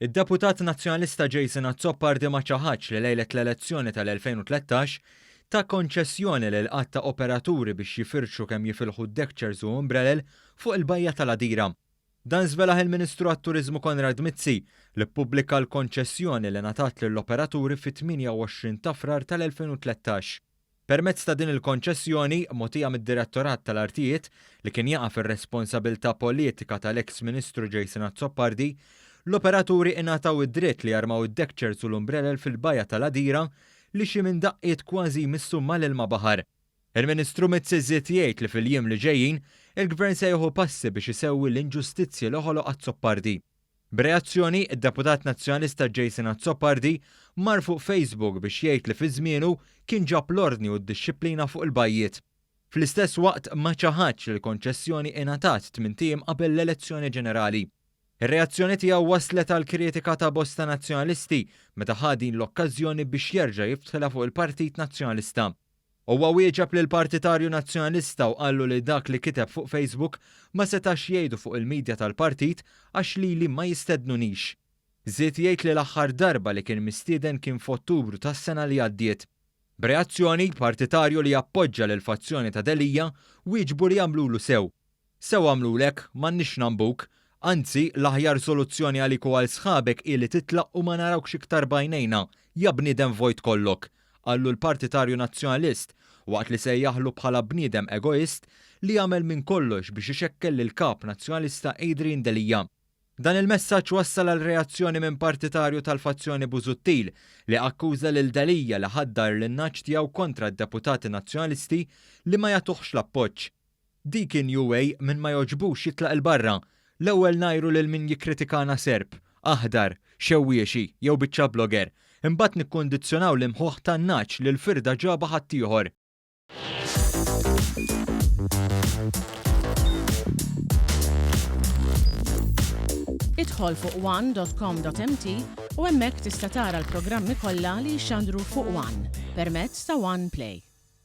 Id-deputat Nazzjonalista Jason Azzopardi ma ċaħadx li lejlet l-elezzjoni tal-2013 ta konċessjoni lil għadd ta' operaturi biex jifirxu kemm jifilħu deckchairs u umbrelel fuq il-bajja tal-Għadira. Dan żvelah il-Ministru għat-Turiżmu Konrad Mizzi li ppubblika l-konċessjoni li ngħatat lill-operaturi fit-28 ta' Frar tal-2013. Permezz ta' din il-konċessjoni, mogħtija mid-Direttorat tal-Artijiet, li kien jaqa' fir-responsabilità politika tal-eks Ministru Jason Azzopardi, l-operaturi ingħataw id-dritt li jarmaw id-deckchairs u l-umbrelel fil-bajja tal-Għadira li xi minn daqqiet kważi jmissu mal-ilma baħar. Il-Ministru Mizzi żied jgħid li fil-jiem li ġejjin, il-Gvern se jieħu passi biex isewwi l-inġustizzji li ħoloq Azzopardi. B'reazzjoni, id-Deputat Nazzjonalista Jason Azzopardi mar fuq Facebook biex jgħid li fi żmienu kien ġab l-ordni u d-dixxiplina fuq il-bajjiet. Fl-istess waqt ma ċaħadx li l-konċessjoni ingħatat tmint ijiem qabel l-elezzjoni ġenerali. Ir-reazzjoni tiegħu wasslet għal kritika ta' bosta Nazzjonalisti meta ħa din l-okkażjoni biex jerġa' jiftħilha fuq il-Partit Nazzjonalista. Huwa wieġeb lill-partitarju Nazzjonalista u qallu li dak li kiteb fuq Facebook ma setax jgħidu fuq il-media tal-partit għax lili ma jistednunix. Żied jgħid li l-aħħar darba li kien mistieden kien f'Ottubru tas-sena li għaddiet. B'reazzjoni, partitarju li jappoġġa lill-fazzjoni ta' Delia wieġbu li għamlulu sew. Sew għamlulek, m'għandniex nambuk. Anzi, l-aħjar soluzzjoni għalik u għal sħabek hi li titlaq u ma narawkx iktar b'għajnejna, ja bniedem vojt kollok, qallu l-partitarju Nazzjonalist waqt li sejjaħlu bħala bniedem egoist li jagħmel minn kollox biex ixekkel lill-Kap Nazzjonalista Adrian Delia. Dan il-messaġġ wassal għal reazzjoni minn partitarju tal-fazzjoni Busuttil li akkuża lil Delia li ħaddar lin-nagħaġ tiegħu kontra d-deputati Nazzjonalisti li ma jagħtuhx l-appoġġ. Dik hi new way min ma jogħġbux jitlaq 'il barra. L-ewwel ngħajru lil min jikkritikana Serb, aħdar, xewwiexi jew biċċa blogger. Imbagħad nikkundizzjonaw l-imħuħ tan-nagħaġ li l-firda ġabha ħaddieħor. Idħol fuq one.com.mt u hemmhekk tista' tara l-programmi kollha li jixxandru fuq One permezz ta' One Play.